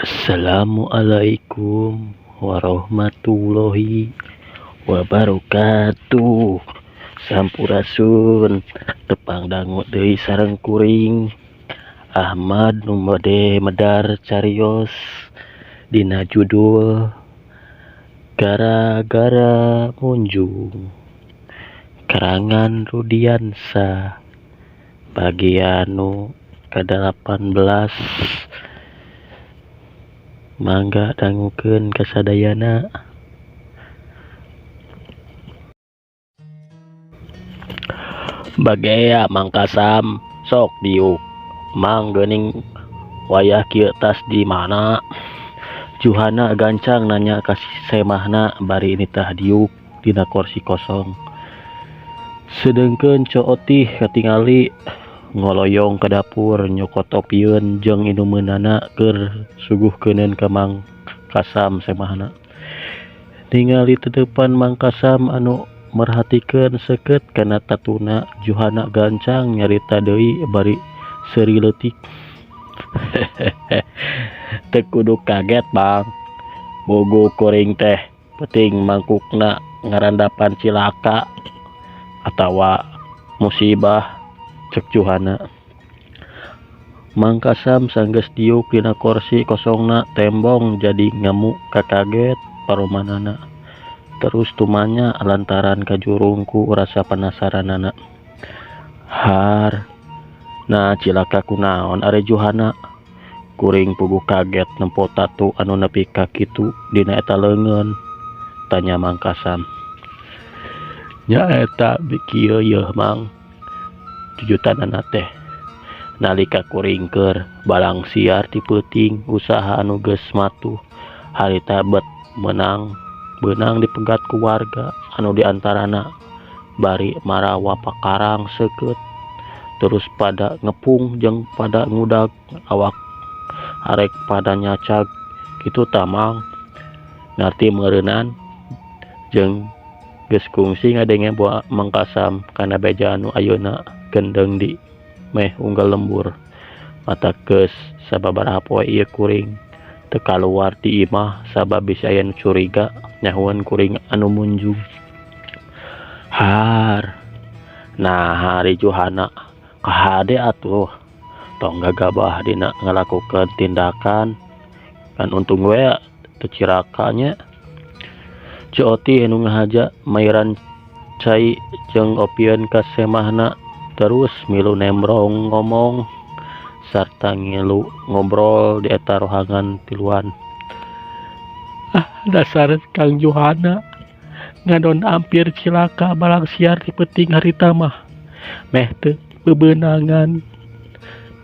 Assalamualaikum warahmatullahi wabarakatuh. Sampurasun, tepang dangu deui sareng kuring Ahmad nu bade medar carios dina judul Gara-gara Munjung karangan Rudiansyah bagian nu ka-18. Mangga dangukeun kasadayana. Bagea Mang Kasam sok diuk Mang geuning wayah kieu tas di mana. Juhana gancang nanya ka semahna bari nitah diuk dina korsi kosong. Sedengkeun Ceu Otih katingali ngoloyong ka dapur nyokot opieun jeung inumeunana keur suguhkeuneun ka Mang Kasam semahna. Ningali tetepan Mang Kasam anu merhatikeun seukeut kana tatuna, Juhana gancang nyarita deui bari seuri leutik. Teu kudu kaget Mang, bogo kuring teh peuting mangkukna ngarandapan cilaka atawa musibah cek Juhana. Mang Kasam sanggeus diuk dina korsi kosongna tembong jadi ngamu kakaget paromanana. Terus tumanya lantaran kajurung ku rasa penasaranana. Har, nah cilaka kunaon ari Juhana? Kuring puguh kaget nempo tatu anu nepi ka kitu dina eta leungeun, tanya Mang Kasam. Nya eta kieu yeuh Mang, jujutanana teh. Nalika kuring keur balang siar ti peuting usaha anu geus matuh harita bet beunang dipegat ku warga anu diantarana bari marawa pakarang seukeut terus pada ngepung jeung pada ngudag awak arek pada nyacag kitu tah Mang. Ngarti meureunan jeung geus kungsi ngadenge boa Mang Kasam kana beja anu ayeuna gendeng di meh unggal lembur. Mata geus sababaraha poe ieu kuring teu kaluar ti imah sabab bisi aya nu curiga nyahueun kuring anu munjung. Har, nah ari Juhana kahade atuh tong gagabah dina ngalakukeun tindakan kan untung we teu ciraka nya. Ceu Otih nu ngahaja mairan cai jeung opieun ka semahna terus milu nembrong ngomong sarta ngilu ngobrol di eta rohangan tiluan. Ah, dasar Kang Juhana ngadon ampir cilaka balang siar di peuting harita mah. Meh teu bebenangan,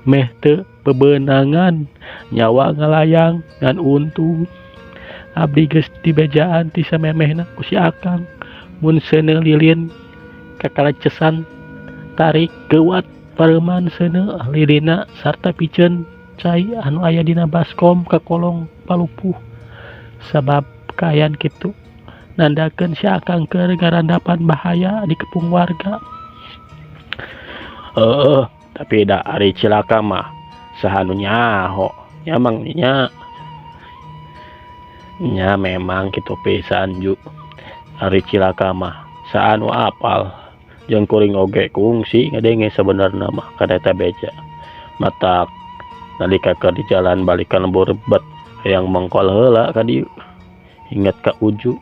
meh teu bebenangan nyawa ngalayang ngan untung abdi geus dibejaan ti samemehna ku si Akang. Mun seuneu lilin kakalecesan tarik geuwat pareuman seuneu lilina sarta piceun cai anu aya dina baskom ka kolong palupuh. Sabab kaayaan kitu nandakeun si Akang keur ngarandapan bahaya dikepung warga. Heueuh, tapi da ari cilaka mah saha nu nyaho nya Mang nya. Nya memang kitu pisan Ju. Ari cilaka mah saha nu apal jeung kuring oge kungsi ngadenge sabenerna mah kana eta beja. Matak nalika keur di jalan balik ka lembur bet hayang mengkol heula ka dieu. Inget ka Uju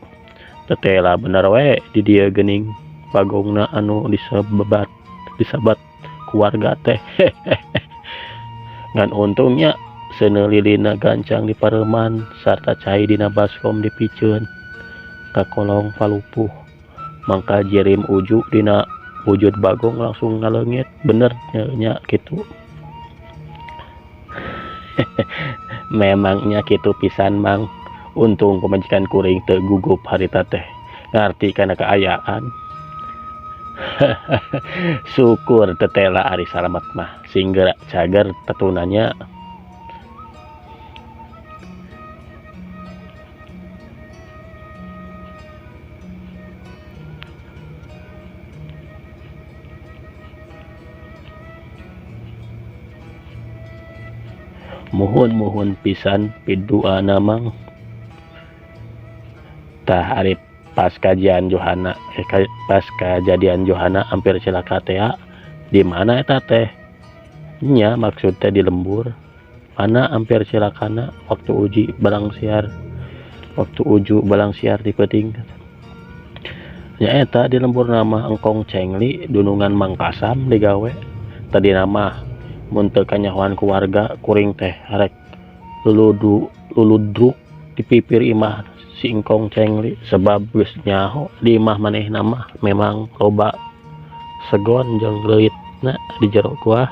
tetela bener we di dieu geuning bagongna anu disebat ku warga teh. Ngan untungnya seuneu lilina gancang di pareuman sarta cai dina baskom dipiceun ka kolong palupuh. Mangka jirim Uju dina wujud bagong langsung ngaleungit bener nya kitu. Memangnya kitu pisan Mang. Untung pamajikan kuring teu gugup harita teh ngarti kana kaayaan. Syukur tetela ari salamet mah sing geura cager tatunanya. Muhun-muhun pisan piduana Mang. Tah ari pas kajian Johana eh, pas kajadian Johana hampir cilaka teh di mana eta teh? Nya maksud teh di lembur. Mana hampir cilakana waktu uji balang siar. Waktu uju balang siar di peuting. Nya eta di lembur nama Engkong Cengli dunungan Mang Kasam digawe. Tadina mah mun teu kanyahoan ku warga kuring teh rek luludu luludruk di pipir imah si Engkong Cengli sebab geus nyaho di imah manehna mah memang loba segon jeung leuitna di jero kuah.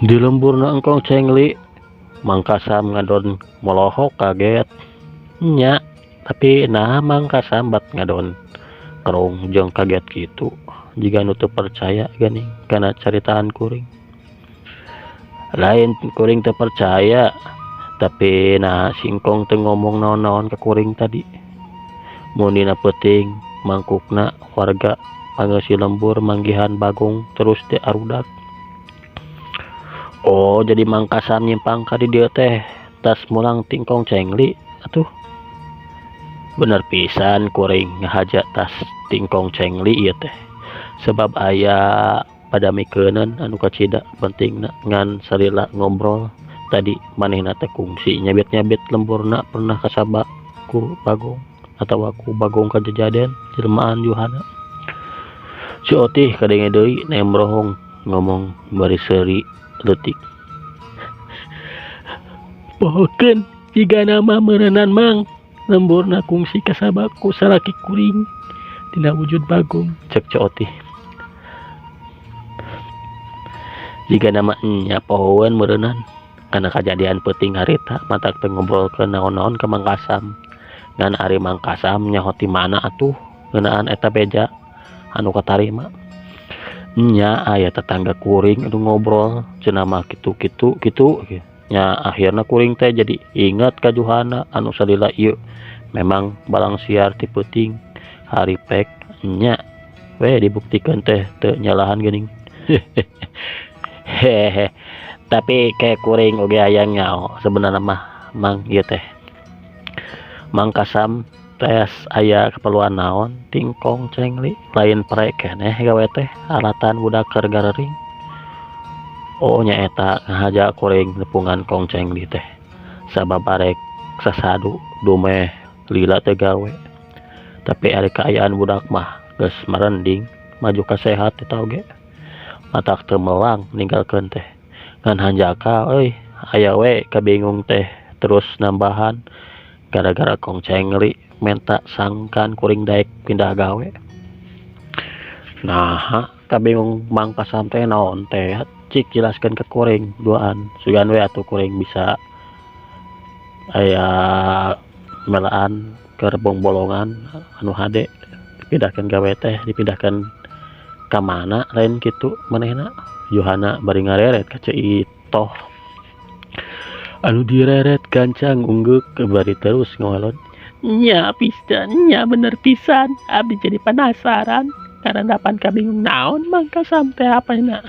Di lemburna Engkong Cengli Mang Kasam ngadon molohok kaget. Nya tapi naha Mang Kasam bat ngadon kerung jeung kaget kitu jiga nu teu percaya geuning kana caritaan kuring. Lain kuring teu percaya tapi naha si Engkong teu ngomong naon-naon ka kuring tadi. Mun dina peuting mangkukna warga pangeusi lembur manggihan bagong terus teh arudak. Oh jadi Mang Kasam nyimpang ka di dieu teh tas mulang ti Engkong Cengli atuh. Bener pisan kuring ngahaja tas ti Engkong Cengli ieu teh. Sebab aya padamikeuneun anu kacida pentingna ngan salila ngobrol tadi manehna teh kungsi nyabit-nyabit lemburna pernah kasaba ku bagong atawa ku bagong kajajaden jelmaan Johana. Si Otih kadenge deui nembrohong ngomong bari seuri leutik. Pohokeun jigana mah meureunan Mang lemburna kungsi kasaba ku salaki kuring dina wujud bagong cek Ceu Otih. Jigana mah nya pohoeun meureunan kana kajadian peuting harita matak teu ngobrolkeun naon-naon ka Mang Kasam. Ngan ari Mang Kasam nyaho ti mana atuh ngeunaan eta beja anu katarima. Nya aya tetangga kuring anu ngobrol cenah mah kitu-kitu kitu nya akhirna kuring teh jadi ingat ka Johana anu salila ieu memang balang siar ti peuting hari pek nya we dibuktikeun teh teu nyalahan geuning. Hehehe tapi kayak kuring oge aya nyaho sebenarna mah Mang ieu teh. Mang Kasam tes aya keperluan naon ti Engkong Cengli lain pre keneh gawe teh alatan budak keur garering. Oh nyaeta ngahaja kuring nepungan Kong Cengli teh sabab arek sasadu dumeh lila teu gawe. Tapi ari kaayaan budak mah geus marending maju ka sehat eta oge. Matak teu melang ninggalkeun teh. Ngan hanjakal euy aya we kabingung teh terus nambahan gara-gara Kong Cengli menta sangkan kuring daek pindah gawe. Naha kabingung Mang Kasam teh naon teh cik jelaskeun ka kuring duaan sugan we atuh kuring bisa aya melaan keur bongbolongan anu hade dipindahkeun gawe teh dipindahkeun ka mana lain kitu manehna. Johana bari ngareret ka Ceu Itoh anu direret gancang unggeuk bari terus ngawalon. Nya pisan nya bener pisan abdi jadi penasaran karandapan kabingung naon Mang Kasam teh apana.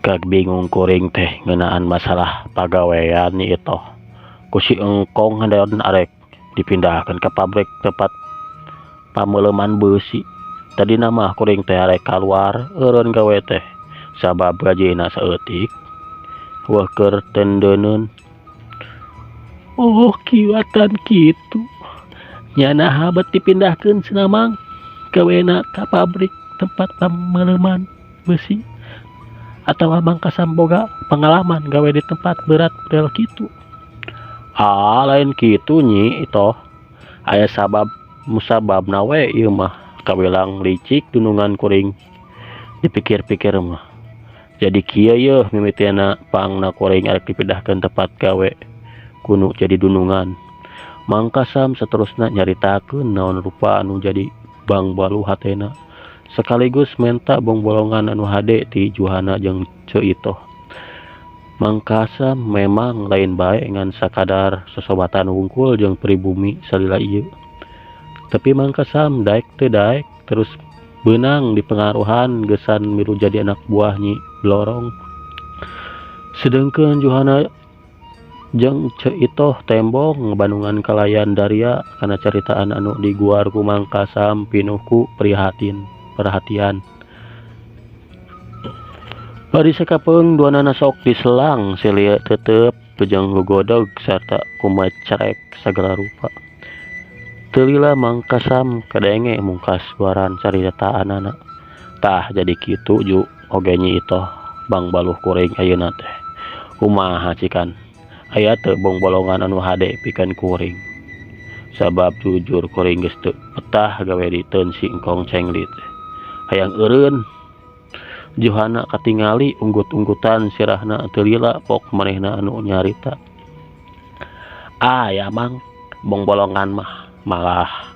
Kabingung kuring teh ngeunaan masalah pagawean Nyi Itoh. Ku si Engkong handaeun arek dipindahkeun ka pabrik tempat pameuleuman beusi. Tadina mah kuring teh arek kaluar eureun gawe teh sabab gajina saeutik weuh keur tendeuneun. Oh kiwatan kitu nya naha bet dipindahkeun cenah Mang gawena ka pabrik tempat pameuleuman beusi atawa Mang Kasam boga pengalaman gawe di tempat berat model kitu. Ah lain kitu Nyi Itoh aya sabab musababna we ieu mah kawilang licik dunungan kuring dipikir-pikir mah. Jadi kieu yeuh mimitina pangna kuring arek dipindahkeun tempat gawe kunu jadi dunungan. Mang Kasam saterusna nyaritakeun naon rupa anu jadi bangbalu hatena sekaligus menta bongbolongan anu hade ti Johana jeung Ceu Itoh. Mang Kasam memang lain bae ngan sakadar sosobatan wungkul jeung pribumi salila ieu. Tapi Mang Kasam daek teu daek terus beunang dipengaruhan geusan milu jadi anak buah Nyi Blorong. Sedengkeun Juhana jeung Ceu Itoh tembong ngabandungan kalayan daria kana caritaan anu diguar ku Mang Kasam pinuh ku prihatin perhatian. Bari sakapeung duanana sok diselang selie tetep jeung gogodog sarta kumacerek sagala rupa. Teu lila Mang Kasam kadenge mungkas guaran caritaanana. Tah jadi kitu Ju oge Nyi Itoh bangbaluh kuring ayeuna teh. Kumaha cikan aya teu bongbolongan anu hade pikeun kuring. Sabab jujur kuring geus teu betah gawe di Teunsi Engkong Cengli teh. Hayang eureun. Juhana katingali unggut-unggutan sirahna teu lila pok manehna anu nyarita. Aya Mang bongbolongan mah malah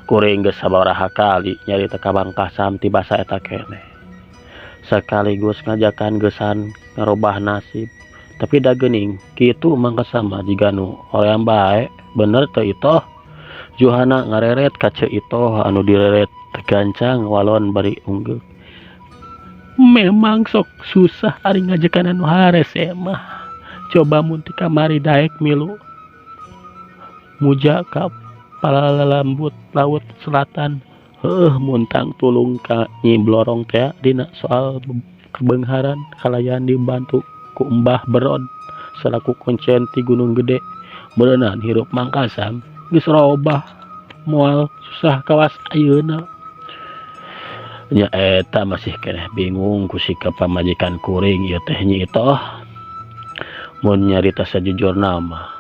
kuring geus sabaraha kali nyarita ka Mang Kasam ti basa eta keneh. Sakaligus ngajakan geusan ngarobah nasib. Tapi da geuning kitu Mang Kasam mah jiga nu hoream bae bener teu Itoh. Juhana ngareret ka Ceu Itoh anu direret gancang walon bari unggeuk. Memang sok susah ari ngajekan anu harese mah. Coba mun ti kamari daek milu muja ka palalambut laut selatan. Heuh mun tangtulung ka Nyi Blorong teh dina soal kebeungharan kalayan dibantu ku Mbah Berod salaku kuncen ti Gunung Gede. Beureunan hirup Mang Kasam geus robah moal susah kawas ayeuna. Nya eta masih keneh bingung ku sikap pamajikan kuring ieu teh Nyi Itoh. Mun nyarita sajujurna mah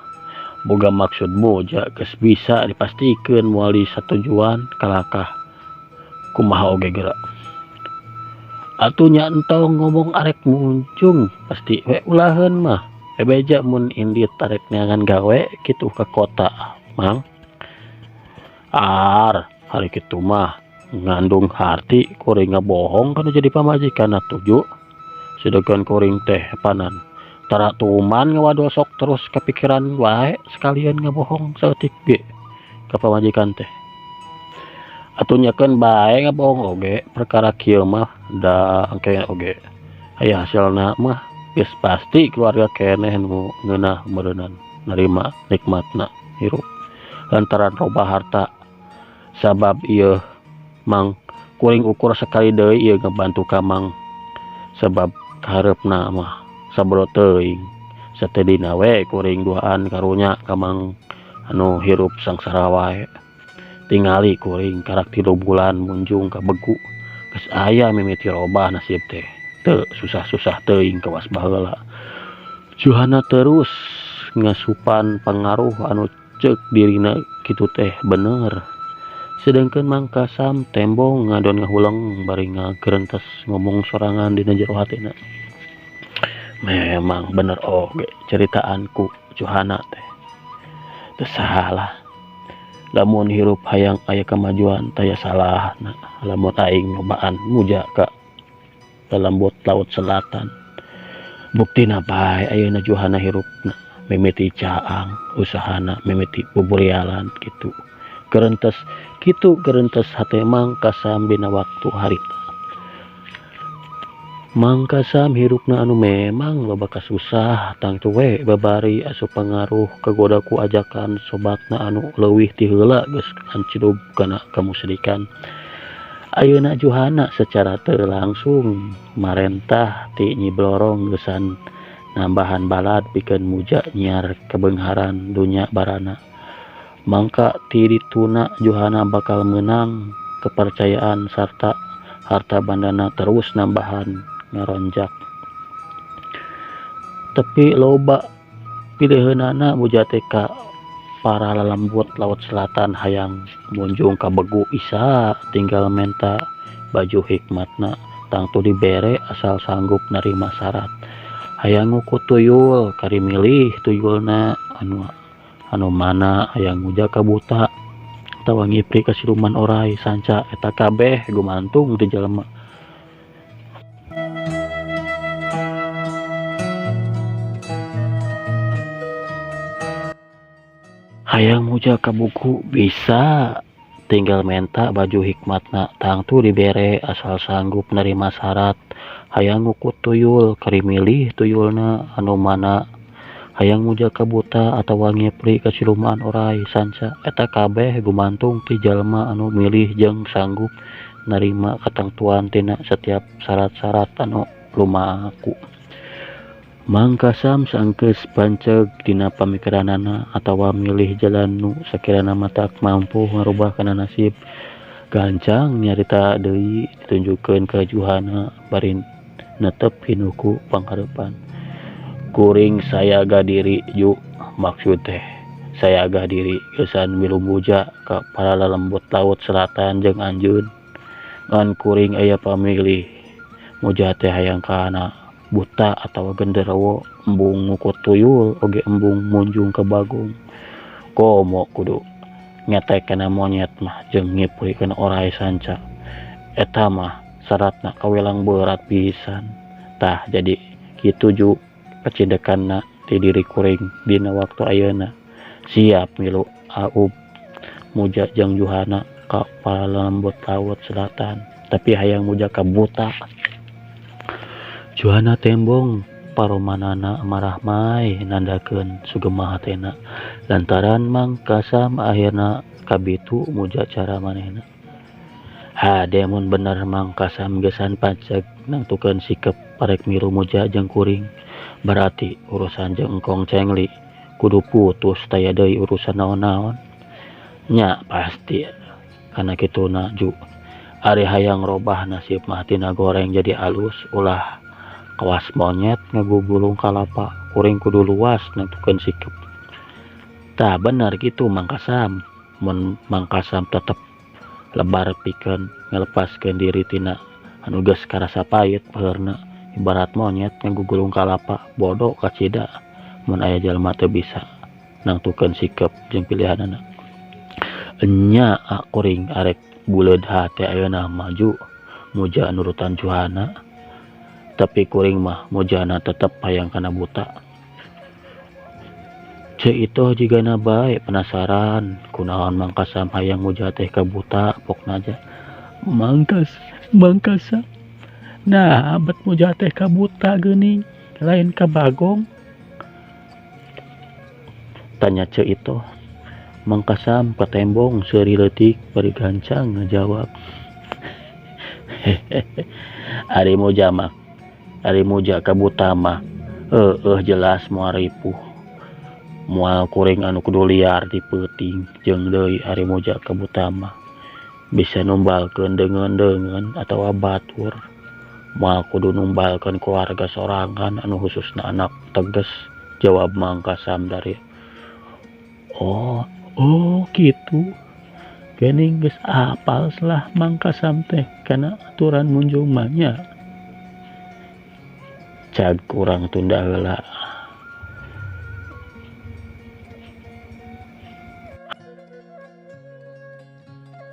boga maksud muja geus bisa dipastikeun moal disatujuan kalakah kumaha oge geura. Atuh nya entong ngomong arek munjung pasti we ulaheun mah. Bebeja mun indit arek neangan gawe kitu ka kota Mang. Ar hari kitu mah ngandung harti kuring ngabohong kana jadi pamajikan atuh Ju. Sedengkeun kuring teh panan tara tuman ngawadosok terus kapikiran wae sekalian ngabohong saeutik ge ka pamajikan teh. Atuh nyakeun bae ngabohong oge perkara kieu mah da engke oge aya hasilna mah geus pasti keluarga keneh nu ngeunah meureunan narima nikmatna hirup lantaran robah harta. Sabab ieu Mang kuring ukur sakali deui ieu ngabantu ka Mang sabab kahareupna mah sabro teuing satedina we kuring duaan karunya ka Mang anu hirup sangsara wae. Tingali kuring karak 3 bulan munjung ka Begu geus aya mimiti robah nasib teh teu susah-susah teuing kawas baheula. Juhana terus ngasupan pangaruh anu ceuk dirina kitu teh bener. Sedengkeun Mang Kasam tembong ngadon ngahuleng bari ngagerentes ngomong sorangan dina jero hatina. Memang bener oge caritaanku Juhana teh. Teu salah. Lamun hirup hayang aya kamajuan taya salahna lamun aing nyobaan muja ka lalambut laut selatan. Buktina bae ayeuna Juhana hirupna mimiti caang usahana mimiti buburialan kitu. Gerentes kitu gerentes hate Mang Kasam dina waktu harita. Mang Kasam hirupna anu memang loba kasusah tangtu we babari asup pangaruh kagoda ku ajakan sobatna anu leuwih ti heula geus ancrub kana kamusrikan. Ayeuna Juhana secara teu langsung marentah ti Nyi Blorong geusan nambahan balad pikeun muja nyiar kebeungharan dunya barana. Mangka ti dituna Juhana bakal meunang kepercayaan sarta harta bandana terus nambahan ngaronjak. Tapi loba pileheunana muja teh ka para lalembut laut selatan hayang munjung ka Begu bisa tinggal menta baju hikmatna tangtu dibere asal sanggup narima syarat. Hayang nguku tuyul kari milih tuyulna anu mana hayang muja ka buta atawa ngipri ka siluman orai sanca eta kabeh gumantung ti jelema. Hayang muja ka buku bisa Tinggal menta baju hikmatna tangtu dibere asal sanggup nerima syarat hayang ngukut tuyul kari milih tuyulna anu mana hayang muja ka buta atawa ngipri ka siluman oray sanca eta kabeh gumantung ti jalma anu milih jeung sanggup narima katangtuan tina setiap syarat-syarat anu lumaku. Mang Kasam saenggeus panceg dina pamikiranana atawa milih jalan nu sakirana matak mampu ngarubah kana nasib gancang nyarita deui ditunjukkeun ka Juhana bari netep pinuh ku panghareupan. Kuring sayaga diri ju maksud teh sayaga diri geusan milu muja ka para lelembut laut selatan jeung anjeun ngan kuring aya pamilih muja teh hayang kana buta atawa genderowo embung ngukut tuyul oge embung munjung ka bagong komo kudu ngetek kana monyet mah jeung ngipri kana oray sanca eta mah syaratna kawilang berat pisan. Tah jadi kitu ju pacindekanna ti diri kuring dina waktu ayeuna siap milu aub muja jeung Juhana ka palembut laut selatan tapi hayang muja ka buta. Juhana tembong paromanana marahmai nandakeun sugema hatena lantaran Mang Kasam akhirna kabitu muja cara manehna. Hade mun bener Mang Kasam geusan panceg nangtukeun sikep parek milu muja jeung kuring berarti urusan jeung Engkong Cengli kudu putus taya deui urusan naon-naon nya pasti kana kituna ju ari hayang robah nasib mah tina goreng jadi alus ulah kawas monyet ngagugulung kalapa kuring kudu luas nangtukeun sikep. Tah bener kitu Mang Kasam mun Mang Kasam tetep lebar pikeun ngalepaskeun diri tina anu geus karasa pait peurna ibarat monyet ngagugulung kalapa bodoh kacida mun aya jalma teu bisa nangtukeun sikep jeung pilihanana. Enya kuring arek buleud hate ayeuna maju muja nurutan Juhana tapi kuring mah mujana tetep hayang kana buta. Ceu Itoh jigana bae penasaran kunaon Mang Kasam hayang muja teh ka buta pokna aja. Mang Kasam nah abet muja teh ka buta geuning lain ka bagong tanya Ceu Itoh. Mang Kasam katembong seuri leutik bari gancang ngajawab. Ari muja mah ari muja ka buta mah heueuh jelas moal ripuh moal kuring anu kudu liar di peuting jeung deui ari muja ka buta mah bisa numbalkeun deungeun-deungeun atawa batur moal kudu numbalkeun keluarga sorangan anu khususna anak teges jawab Mang Kasam dari oh kitu geuning geus apal lah Mang Kasam teh kana aturan munjung mah nya. Cag kurang tunda heula.